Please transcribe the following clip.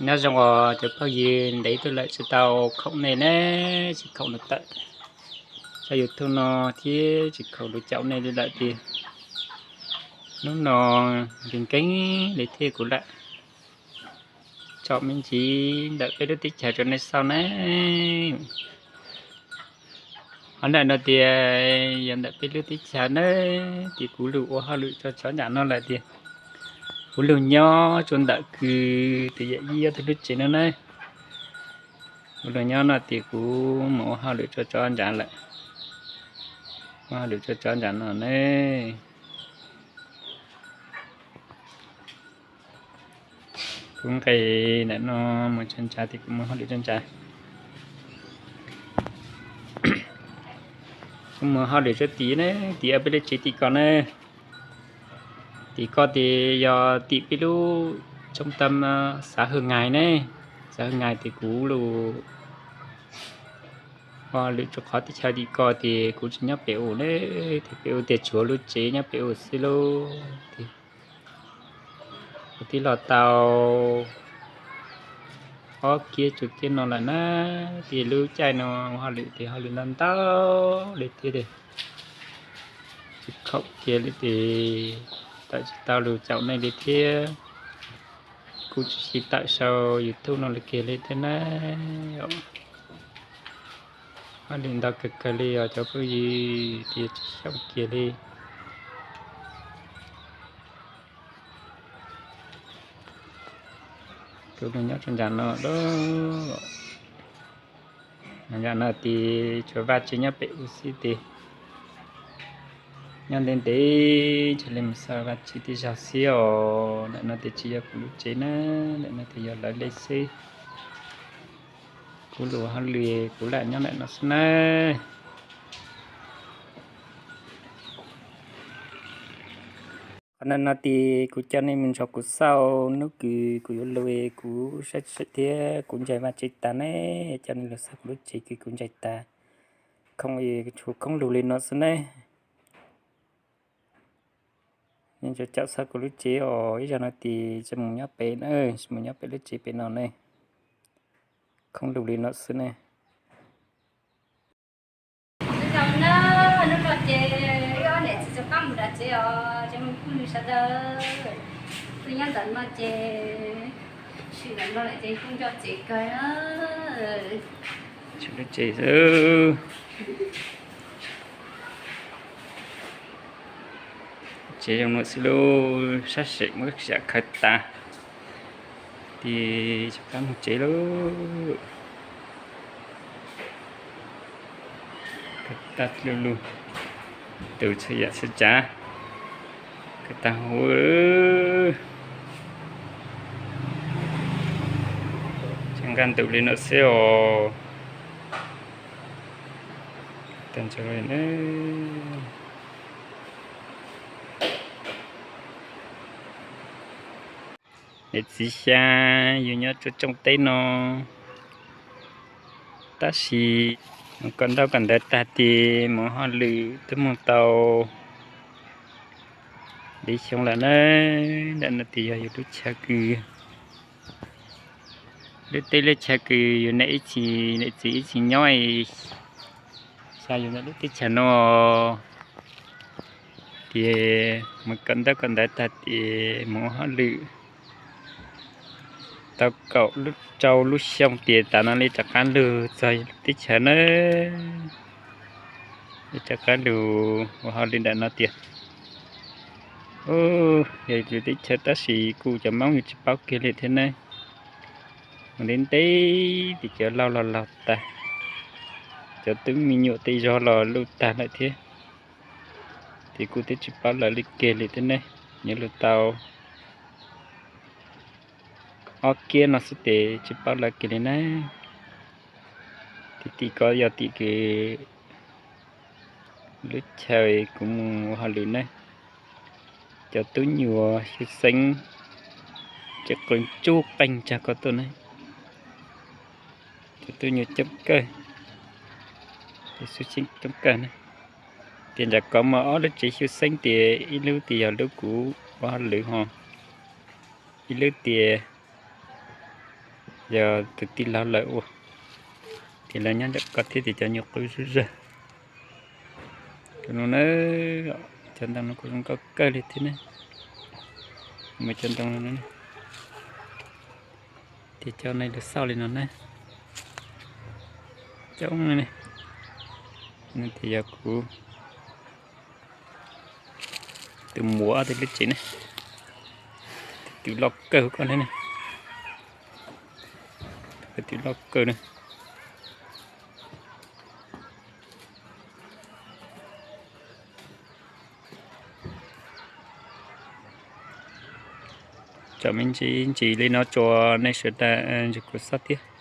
Nyob zoo os cov phooj ywg, ntev tuaj lawm tsis tau khoom nej ne, tsis khoom lus tawm tso YouTube no thiab tsis khoom lus caum nej li lawm tiag. Hnub no nkees nkees li thiab kuv lam tsom me ntsis ntawm peb lub teb chaws rau nej xauj na. Qhov ntawm no tias yog ntawm peb lub teb chaws na, ces kuv lug ua hauj lwm tso tsov ntsam no lawm tias kuv lug nyob rau ntawm kws tus yawm yij ob tug lub tsev no na. Kuv lug nyob no tias kuv mus ua hauj lwm tso tsov ntsam lawm, ua hauj lwm tso tsov ntsam no ne. Kuv nqes ntawm no mus tso ntsam tias kuv mus hauj lwm tso ntsam. Kuv mus hauj lwm tso tim ne, tim peb lub tsev tim ko na. Tim ko tias yog tim peb lub trung tâm xã Hương Ngài ne. Xã Hương Ngài tias kuv lug ua lwm tso qhov teb chaws tim ko tias kuv tsis nyob pem u ne, tias pem u tias tshuav lub tsev nyob pem u xwb lauj. Kuv twb los tau ob kiab tsuas kiab no lawm na, tias lub caij no hauj lwm tias hauj lwm ntau ntau li thiab tias tsis khoom kiag li tias tawm tsis tau lus caum nej li thiab. Kuv tsis tawm sau YouTube no li kiag li thiab na. Hauj lwm ntau kawg kawg li os cov phooj ywg, tias tsis xyaum kiag li. Kuv nyob rau nram no, nram no tias tsuas vaj tsev nyob pem u xwb tias nyob ntev ntev ntshe li mus xa vaj tsev tej zag xwb os. Ntawm no tias tsis yog kuv lub tsev na, ntawm no tias yog lawv li xwb. Kuv lus hauj lwm kuv lam nyob ntawm no xwb na. Qhov no no tias kuv coj nej mus nrog kuv xauj hnub kws kuv yuav lug, kuv saib saib thiab kuv ntsais vaj tsev tas ne, coj nej lug xauj kuv lub tsev kws kuv ntsais tas. Khoom tshuav khoob lug li no xwb ne. Nej tsuas caum xauj kuv lub tsev os, ib zaug no tias tsis mus nyob pem na, tsis mus nyob pem lub tsev pem no ne. Khoob lug li no xwb ne. Hnub no ces wb ob niam txiv rov qab mus nram tsev os, ces mus phooj ywg sawv daws, kuv nyob ntawm no ces, sim ntawm no lawm ces kuj nco tsev kawg na. Tsev xwb, tsev zoo no xwb lauj, sab sem muab xyam khawb tas, ces rov qab mus tsev lauj. Khawb tas lu lug, tus txhua yam txhua tsav khawb tas huv, tseem nqaj ntuj li no xwb os. Niam txiv xyab yus nyob rau tsooj teb no, tab sis mus kawm ntaub kawm ntawv tag ces mus hauj lwm twb mus tau li xyoo lawm na. Ntawm no tias yog yus lub chaw kws, lub teb lub chaw kws yus niam ib txhis niam txiv ib txhis nyob, xyov yus ntawm lub teb chaws no. Ces mus kawm ntaub kawm ntawv tag ces mus ua hauj lwm tau kaum lub rau lub xyoo ces tas no li rov qab lug txog teb chaws na. Li rov qab lug ua hauj lwm ntawm no tiag. Yog yus teb chaws tab sis kuj cov Hmoob yus tsis paub kiag li thiab ne. Mus ntev ntev ces cov laug los laug tag, cov tub me nyuam tej zog los luj tag lawm thiab. Ces kuj twb tsis paub lawv li kiag li thiab ne. Nyob lug tau ob kiab no xwb ces tsis paub lawv kiag li na. Tim tim ko yog tim kws lub chaw kuv mus ua hauj lwm ne, cov tub nyuag xyu xeeb tseem qw ntsuj qeeg tsag ko tuaj ne. Cov tub nyuag coob kawg, cov xyu xeeb coob kawg na. Tias nram ko muaj ob lub tsev xyu xeeb tias ib lub tias yog lub kuv ua hauj lwm ho ib lub tias Yog tus tij laug lawm ua, ces lawv nyob ntawm ko thiab ces cov nyuag qw zuj zog. Tus no na, cov ntoo no kuj zoo nkauj kawg li thiab ne. Muaj cov ntoo no, ces cov no lawv xauj li no na. Coob ne. No ces yog kuv tus muam ob tug lub tsev ne. Tus twm loj kawg koj ne. Tus twm loj kawg na. Tsom me ntsis ntsis li no tso nej sawv daws ntsib kuv xauj thiab.